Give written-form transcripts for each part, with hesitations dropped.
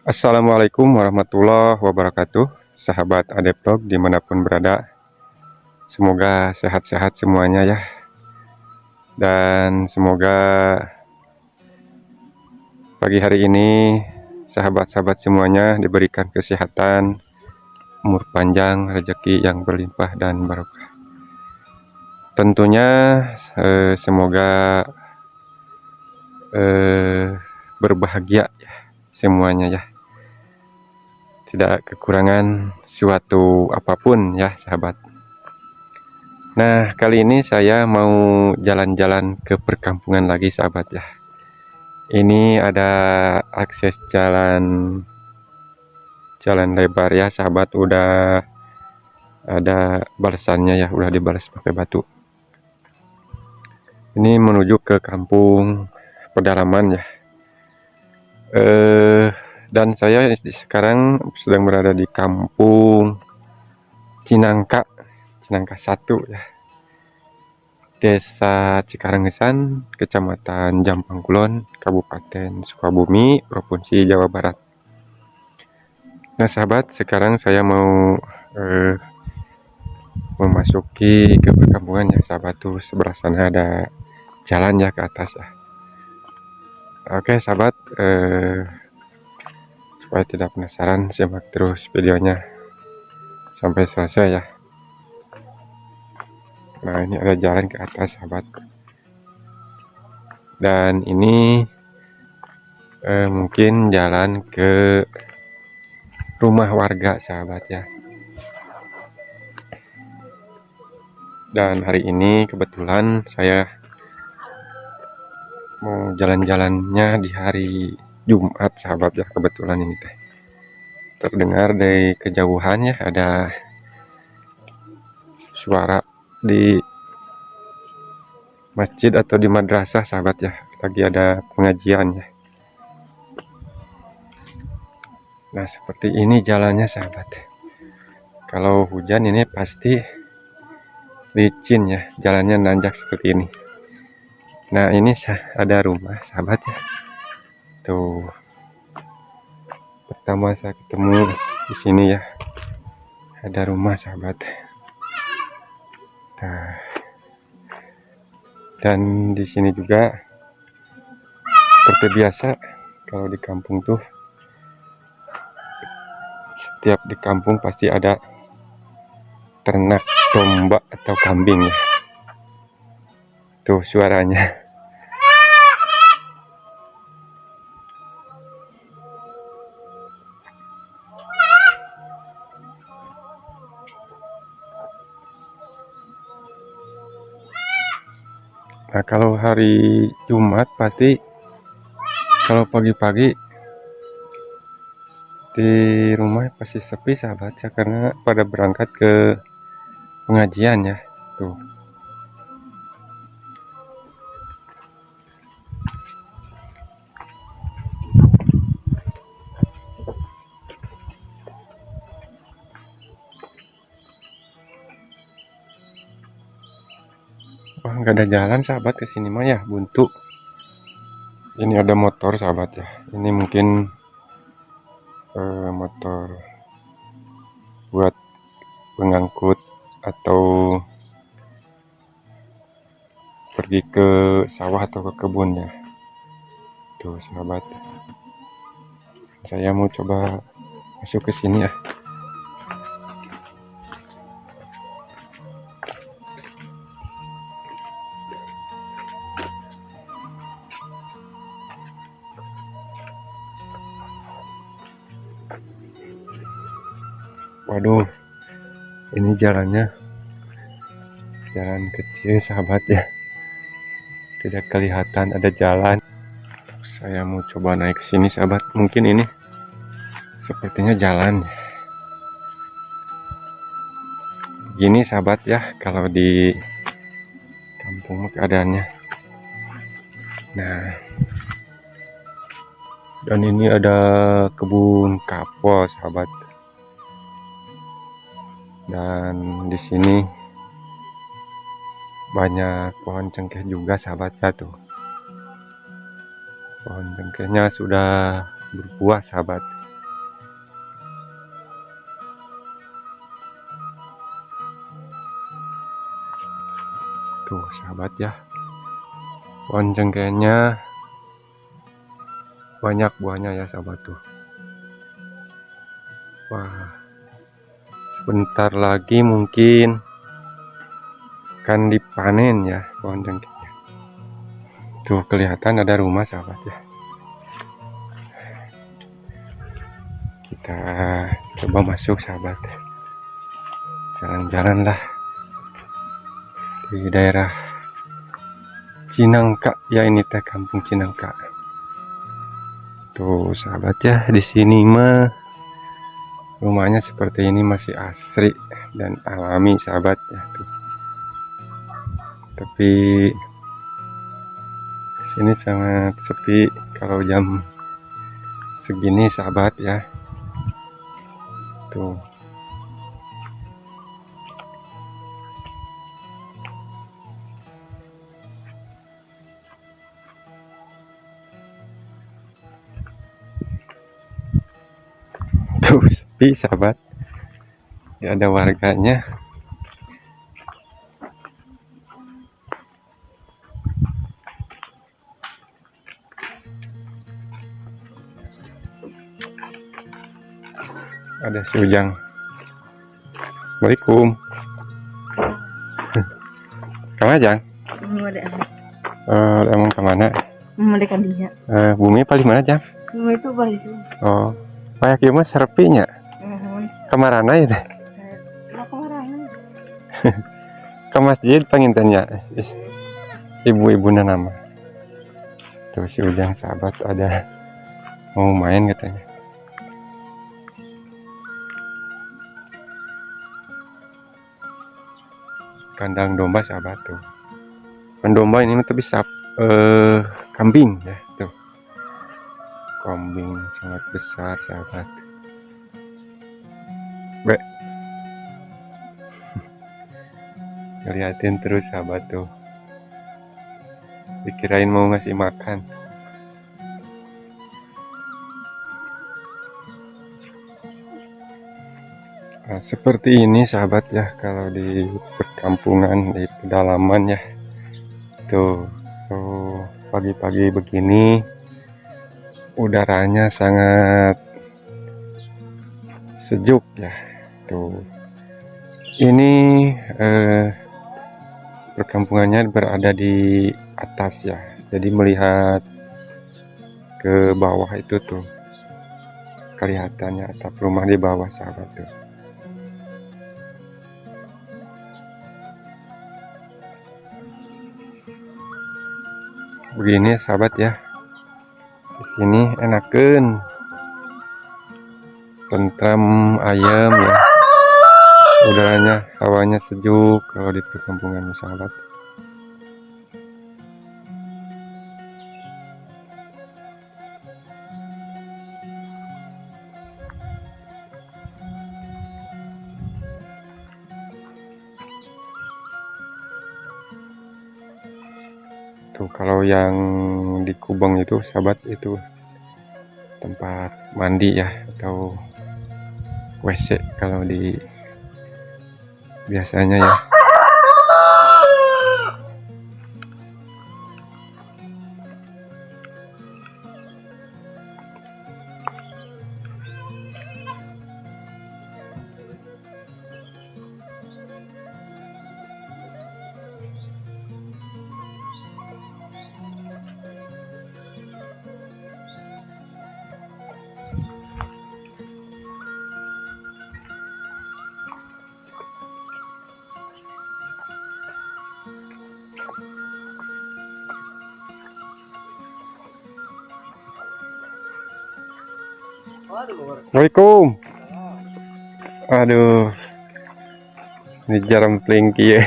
Assalamualaikum warahmatullahi wabarakatuh. Sahabat Adep Vlog dimanapun berada, semoga sehat-sehat semuanya ya. Dan semoga pagi hari ini sahabat-sahabat semuanya diberikan kesehatan, umur panjang, rezeki yang berlimpah dan barokah. Tentunya semoga berbahagia ya, semuanya ya, tidak kekurangan suatu apapun ya sahabat. Nah, kali ini saya mau jalan-jalan ke perkampungan lagi sahabat ya. Ini ada akses jalan jalan lebar ya sahabat, udah ada balasannya ya, udah dibalas pakai batu. Ini menuju ke kampung pedalaman ya. Dan saya sekarang sedang berada di kampung Cinangka, Cinangka 1 ya. Desa Cikarenggesan, Kecamatan Jampang Kulon, Kabupaten Sukabumi, Provinsi Jawa Barat. Nah sahabat, sekarang saya mau memasuki ke perkampungan ya sahabat. Tuh sebelah sana ada jalan ya ke atas ya. Oke sahabat, supaya tidak penasaran, simak terus videonya sampai selesai ya. Nah, ini ada jalan ke atas sahabat, dan ini mungkin jalan ke rumah warga sahabat ya. Dan hari ini kebetulan saya mau jalan-jalannya di hari Jumat sahabat ya. Kebetulan ini teh terdengar dari kejauhan ya, ada suara di masjid atau di madrasah sahabat ya, lagi ada pengajian ya. Nah, seperti ini jalannya sahabat. Kalau hujan ini pasti licin ya, jalannya nanjak seperti ini. Nah, ini ada rumah sahabat ya. Tuh, pertama saya ketemu di sini ya, ada rumah sahabat. Nah, dan di sini juga seperti biasa kalau di kampung tuh, setiap di kampung pasti ada ternak domba atau kambing ya. Tuh suaranya. Nah, kalau hari Jumat pasti kalau pagi-pagi di rumah pasti sepi sahabat ya, karena pada berangkat ke pengajian ya. Tuh. Wah, nggak ada jalan sahabat ke sini mah ya, buntu. Ini ada motor sahabat ya. Ini mungkin motor buat pengangkut atau pergi ke sawah atau ke kebun ya. Tuh sahabat, saya mau coba masuk ke sini ya. Waduh, ini jalannya jalan kecil sahabat ya, tidak kelihatan ada jalan. Saya mau coba naik ke sini sahabat. Mungkin ini sepertinya jalan. Gini sahabat ya, kalau di kampung keadaannya. Nah, dan ini ada kebun kapol sahabat. Dan di sini banyak pohon cengkeh juga sahabat ya tuh. Pohon cengkehnya sudah berbuah sahabat. Tuh sahabat ya, pohon cengkehnya banyak buahnya ya sahabat tuh. Wah, sebentar lagi mungkin akan dipanen ya pohon cengkehnya. Tuh kelihatan ada rumah sahabat ya. Kita coba masuk sahabat. Jalan-jalan lah di daerah Cinangka ya, ini teh kampung Cinangka. Tuh sahabat ya, di sini mah rumahnya seperti ini, masih asri dan alami sahabat ya tuh. Tapi di sini sangat sepi kalau jam segini sahabat ya. Tuh. Tuh sepi sahabat, nggak ada warganya. Ada si Ujang. Assalamualaikum. Kemana Jang? Emang kemana? Bumi paling mana Jang? Bumi itu paling. Oh, banyak ieu mah serpinya. Kamarana ya teh? Ke masjid pangintennya. Ibu-ibuna nama. Tuh si Ujang sahabat ada mau main katanya. Kandang domba sahabat tuh. Kan domba ini mah tapi kambing ya tuh. Kambing sangat besar sahabat. Be. Ngeliatin terus sahabat tuh. Dikirain mau ngasih makan. Nah, seperti ini sahabat ya kalau di perkampungan di pedalaman ya. Tuh, tuh pagi-pagi begini udaranya sangat sejuk ya. Tuh. Ini perkampungannya berada di atas ya. Jadi melihat ke bawah itu tuh kelihatannya atap rumah di bawah sahabat tuh. Begini sahabat ya. Di sini enakeun, tentram, ayam ya. Udaranya, hawanya sejuk kalau di perkampungan sahabat. Tuh kalau yang di Kubang itu sahabat, itu tempat mandi ya atau WC kalau di biasanya ya. Assalamualaikum. Aduh. Ini jarempling kieu.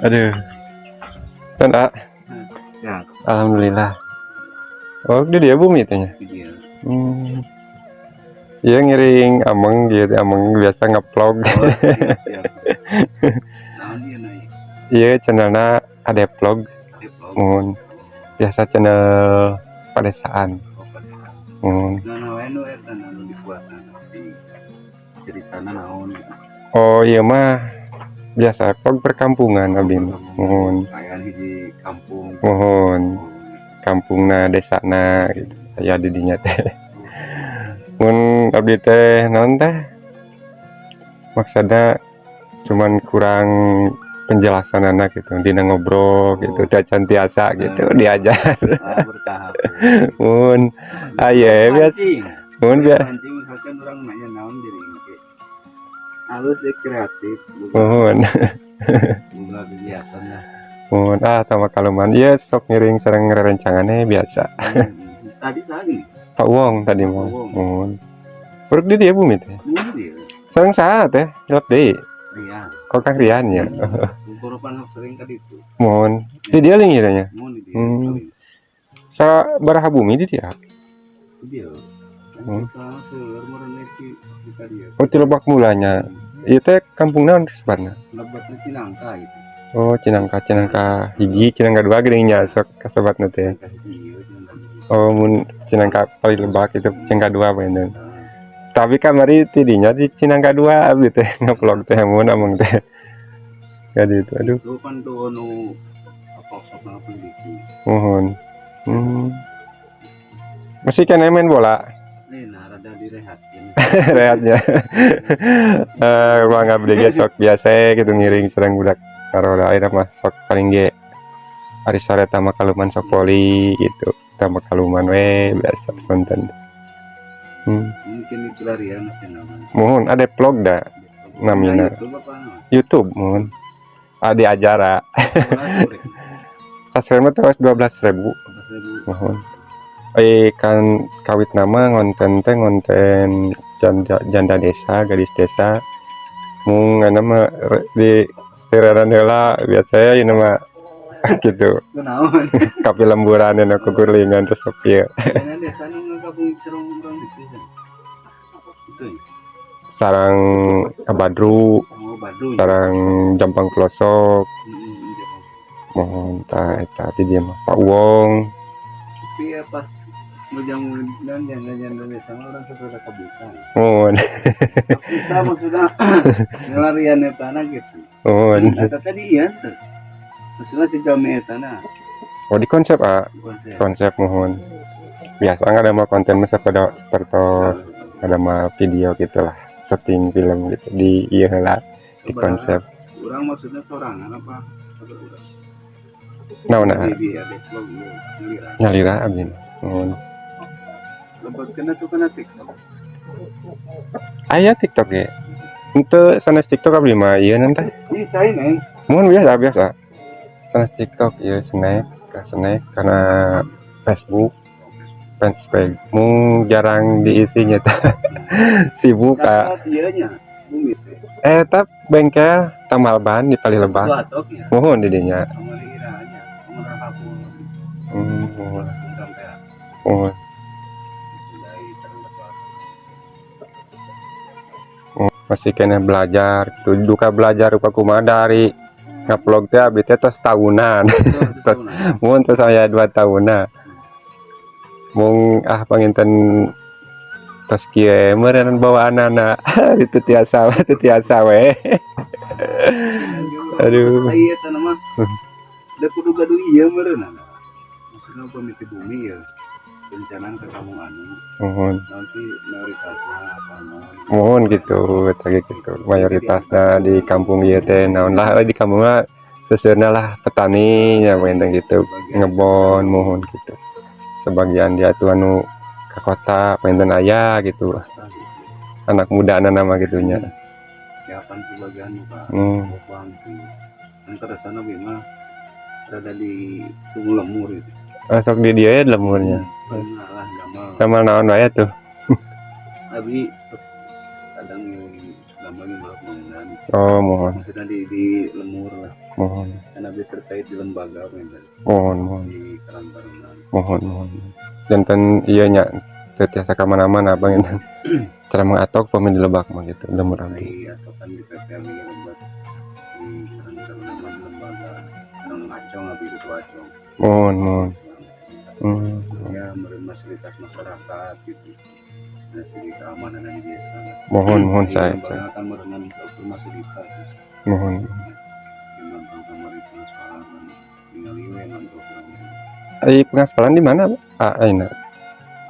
Aduh. Kan, ah. Ya. Alhamdulillah. Oh, di dieu bumi teh nya. Iya. Iya, ngiring ameng gitu, ameng biasa ngevlog. Oh, siap, siap. Naon ieu na ieu? Iya, channelnya ada vlog. Vlog. Mun biasa channel pedesaan. Oh, pada. Mun. Nah, nah, wae nu eta nu dibuat di ceritana naon gitu? Oh, iya mah biasa vlog perkampungan abdi mah. Mun. Aya hiji kampung. Muhun. Oh, kampungna, desana gitu. Aya di dinya teh. Mun abdi teh naon teh? Maksudnya cuman kurang penjelasan anak gitu, dina ngobrol gitu, teu acan tiasa gitu diajar. Ah, bertahap. Mun aya biasa Mancing. Mun biasa. Mancing misalkan orang nanya naon diri engke. Halus ya, kreatif, boga, Muhun. Boga kegiatan lah. Mun ah tama kaluman ieu sok ngiring sareng rerencangannya biasa. Tadi saha nih? Pak Wong tadi mah. Pak Wong. Muhun. Buruk di dieu bumi teh. Mun dia. Sareng saha teh? Hilap deui. Rian. Oh, Kang Rian ya. Kurupan sering tadi itu. Muhun. Di dieu linggih nya. Mun di dia. Hmm. Sabaraha bumi di dieu? Di dia. Kita seueur meureun di ka dieu. Oh, ti Lebak mulanya. Ieu teh kampung naon sebenarnya? Lebetna Cinangka gitu. Oh, Cinangka, Cinangka hiji, Cinangka dua geuning nya sok kasebatna teh. Cinangka hiji ieu Cinangka hiji. Oh, mun Cinangka paling Lebak itu Cinangka dua panginten. Nah, Tapi kamari ti dinya di Cinangka dua abdi teh ngevlog teh mun ameng teh. Jadi itu, aduh. Itu kan tuh nu apa sok peneliti. Muhun. Masih kena main bola? Nih, nah rada direhatkeun. Rehatnya. Eh, bang abdi ge sok biasa gitu ngiring sareng budak karola ayeuna mah sok paling ge ari sore tama kaluman sok voli gitu. Tama kaluman we biasa sonten. Mungkin itu larian channel. Muhun, ada vlog da namina. YouTube apa? YouTube muhun. Adi acara. Sekolah sore. Subscribe mah terus 12.000. 12.000. Muhun. Eh, kan kawit nama ngonten teh ngonten janda, janda desa, gadis desa. Mung anu mah di tiraran heula biasa ieu mah gitu. Kunaon? Kapi lemburan anu kukulingan terus sok ieu. Jangan desa nu ngagabung sareng urang itu kan. Itu ya. Sarang Badru, Oh, Badru. Sarang Jampang Pelosok, Heeh. Muhun tah eta ti dieu mah Pak Wong. Tapi ya pas mau dan janda-janda desa mah orang sok rada kabuka. Muhun. Bisa maksudnya ngelarian etana gitu. Muhun. Eta tadi iya tuh. Maksudnya si jami etana Oh, di konsep ah, konsep. Konsep muhun. Biasa nggak ada mah konten mah seperti seperti ada mah video gitulah, setting film gitu di iya lah di konsep. Orang maksudnya sorangan apa? Apa urang? Nah, nah. Di ada vlog ieu, nyalira. Nyalira abdi. Muhun. Lebat kena tuh kena TikTok. Aya TikTok ge. Ente sanes TikTok abdi mah ieu nanti. Ini cai neng. Muhun, biasa biasa. Sanes TikTok ieu snack, ka snack karena Facebook fanspage mung jarang diisinya teh. Sibuk ah. Catat ieu nya. Bumi teh. Eta bengkel tambal ban di Palih Lebak. Batok ya. Muhun di dinya. Kamari iranya. Kamar hapul. Muhun. Langsung sampai Muhun. dari sareng batu. Masih kena belajar gitu. Duka belajar duka kumaha dari ngupload teh abdi teh tos tahunan. Terus muhun tos saya 2 tahunan. Mung ah panginten tos kieu meureun bawaan anak itu tiasa itu tiasa we. Aduh. Iya eta mah. Da kudu gaduh ieu meureun. Maksudna upami ti bumi ya. Rencanaan ke kampung anu Muhun. Nanti mayoritasnya apa naon. Muhun gitu, tadi gitu. Mayoritasnya di kampung ieu teh naon lah di kampung mah seseurna lah petani nya panginten gitu. Ngebon muhun gitu. Sebagian dia tuh anu ke kota panginten aya gitu. Anak muda nama gitunya. Siapan sebagian Pak Bopang tuh. Kan ke sana mah rada di tunggu lemur gitu. Oh, sok di dieu ya lemurnya. Pernah lah damel. Damel naon wae tuh? Abi sok kadang damel malah mengenang. Oh, muhun. Maksudnya di lemur lah. Muhun. Kan abi terkait di lembaga kan. Muhun, muhun. Di Karang Taruna. Muhun, muhun. Janten ieu nya teu tiasa ka mana-mana panginten. Cara mengatok pami di lebak mah gitu lembur abdi. Di atau kan di PP abi lembaga di Karang Taruna mah di lembaga Karang Acong abi itu Acong. Muhun, muhun. Ya meureun fasilitas masyarakat gitu. Dari segi keamanan di desa. Muhun, muhun. Di Saya lembaga saya. kan meureunan saukur fasilitas. Muhun. Memang kamari pengaspalan ningali we nonton. Ai pengaspalan di mana? Ah, ayeuna.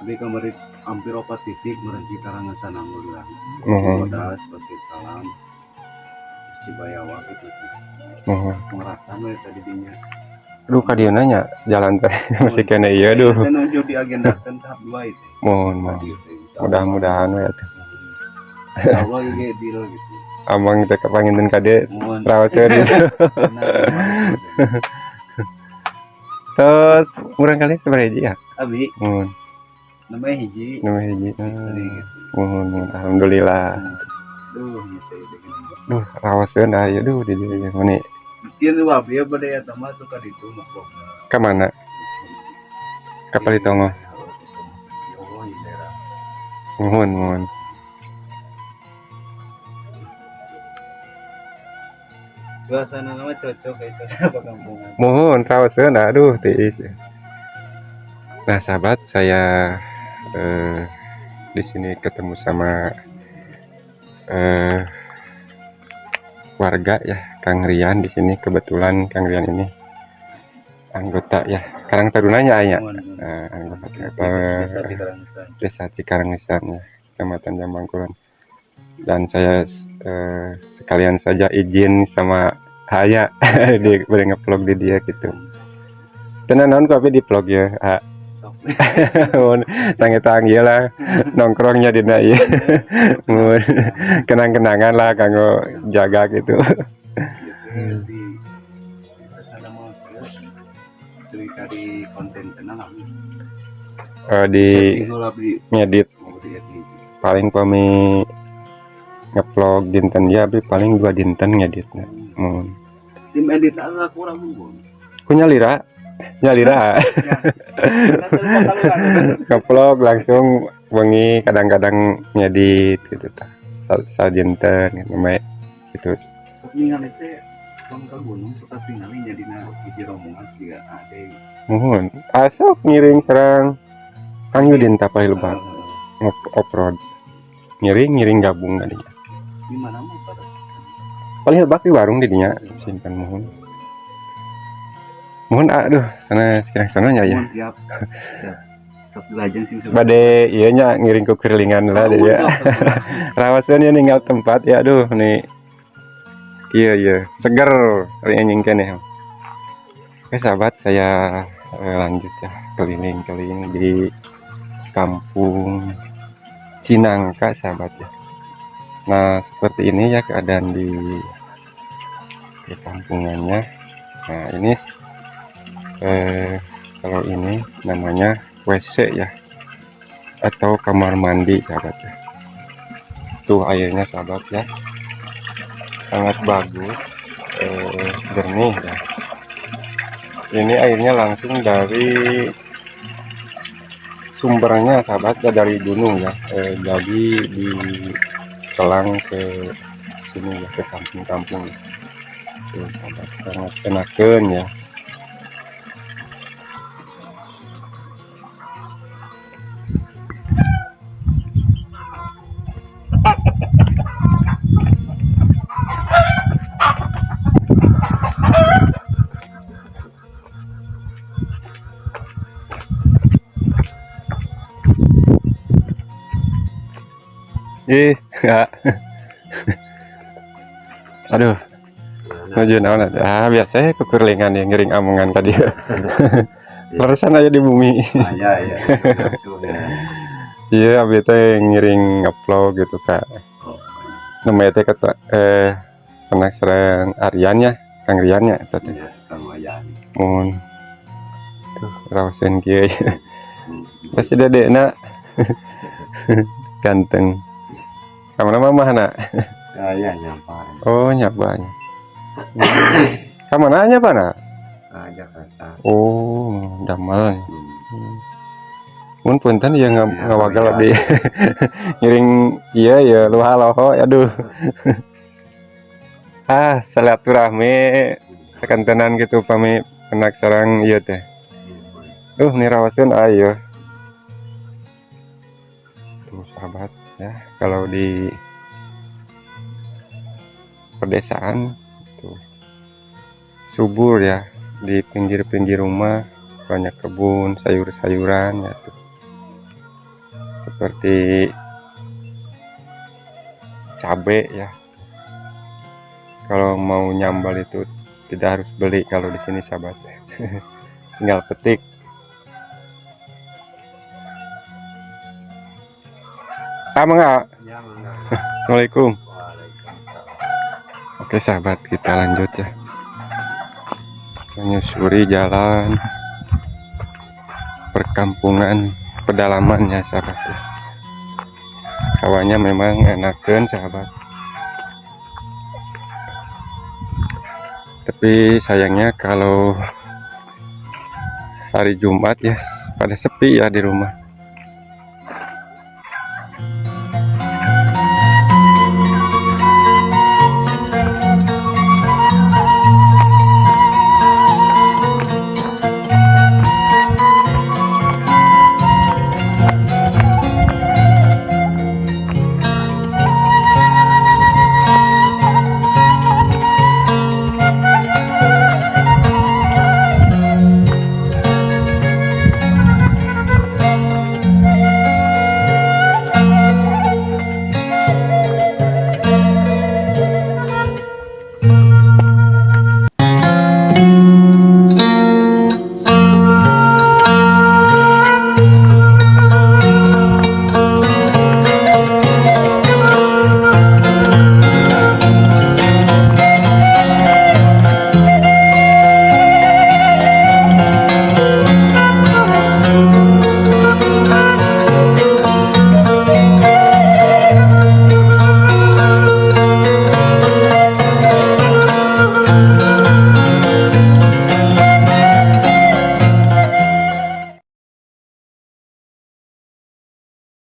Abi kamari hampir opat titik meureun Cikarangan Sananggul lah. Muhun. Bodas, Pasir Salam, Cibayawa gitu. Muhun. Ngerasan we tadi dinya. Aduh, ka dieu nya jalan teh masih keneh ieu, aduh. Dan nuju diagendakan tahap 2 itu. Muhun, muhun. Tadi teh, insya Allah. Mudah-mudahan we atuh. Insya Allah ge deal gitu. Amang teh kapanginten ka dieu Muhun. raoseun gitu. Benar. Terus murang kali sabaraha hiji ya? Abi Muhun. namanya hiji Namanya hiji. istri gitu. Muhun, muhun. Alhamdulillah. Duh, gitu ya. Duh, raoseun dah ieu, duh, di dieu ieu meni. Bikin lu abdi ya pada ya sama tuh kan itu mah kok. Ka mana? Ka Palitongo. Ya Allah, di daerah. Muhun, muhun. Suasana nama cocok kayak suasana perkampungan. Muhun, raoseun, aduh, tiis. Nah, sahabat, saya di sini ketemu sama warga ya, Kang Rian di sini. Kebetulan Kang Rian ini anggota ya Karang Tarunanya ya. Muhun, muhun. Anggota Desa Cikarangesan. Desa Cikarangesan ya, Kecamatan Jambang Kulon. Dan saya sekalian saja izin sama Haya di boleh ngevlog di dia gitu. Tenan naon ku abi di vlog ya. Ah, Sok. mun tang-tang ieu lah nongkrongnya dina ieu. Mun kenang-kenangan lah kanggo jaga gitu. Gitu di suasana mau terus cerita di konten tenang abi. Di Setting heula abdi ngedit mau di edit. Paling pami ngevlog dinten ya abi paling 2 dinten ngeditnya. Mun Tim edit asa kurang unggul. ku nyalira nyalira ngevlog langsung wengi, kadang-kadang ngedit gitu tah sadinten gitu namanya gitu. Sok ningali teh bang ka gunung suka tingali jadina hiji rombongan juga ade. Muhun, asok ngiring sareng Kang Yudin tah paling lebak off road ngiring ngiring gabung tadinya. Di mana mah pada? Paling lebak di warung didinya simpan. Muhun, muhun, aduh, sana sekarang sananya ya. Muhun, siap. Siap. Sok dilajeng sing Bade iya nya ngiring ke kelilingan lah Muhun, dia. sok. Rawaseun ya ninggal tempat ya, aduh, nih iya seger ari anjing keneh. Oke sahabat, saya lanjut ya keliling-keliling di kampung Cinangka, sahabat ya. Nah, seperti ini ya keadaan di perkampungannya. Nah, ini kalau ini namanya WC ya atau kamar mandi, sahabat ya. Tuh airnya, sahabat ya, sangat bagus, jernih ya. Ini airnya langsung dari sumbernya, sahabat ya, dari gunung ya. Jadi diselang ke sini ya, ke kampung-kampung ya. Tuh, sahabat, sangat enakeun ya. Ih, ya. Aduh, nuju naon atuh? Ah, biasa kukurilingan ya ngiring amongan tadi. Leresan aja di bumi. Ah, ya ya. Iya, abi teh ngiring ngevlog gitu, Kak. Oh, Namanya teh kata penasaran Aryan ya, Kang Rian ya eta teh. Iya, Kang Wayan. Mun. Tuh, raoseun kieu ya. Pasti dedekna ganteng. Ka mana, Mama na? Kaya nyapa. Oh, nyapanya. Ka mana nyapa na? Ke Jakarta. Oh, damel. Mun punten ya ngawagel abdi. Ngiring iya ya luha loho, aduh. Ah, silaturahmi sakantenan gitu pami pendak sareng ieu teh. Duh, nirawaseun ayo. Tuh, sahabat ya, kalau di pedesaan tuh subur ya, di pinggir-pinggir rumah banyak kebun sayur-sayuran ya tuh. Seperti cabe ya. Kalau mau nyambal itu tidak harus beli kalau di sini, sahabat. Tinggal petik. Ah, mangga. Ya, mangga. Assalamualaikum. Waalaikumsalam. Oke, sahabat, kita lanjut ya. Menyusuri jalan perkampungan pedalaman ya, sahabat ya. Hawanya memang enakan, sahabat. Tapi sayangnya kalau hari Jumat ya pada sepi ya di rumah.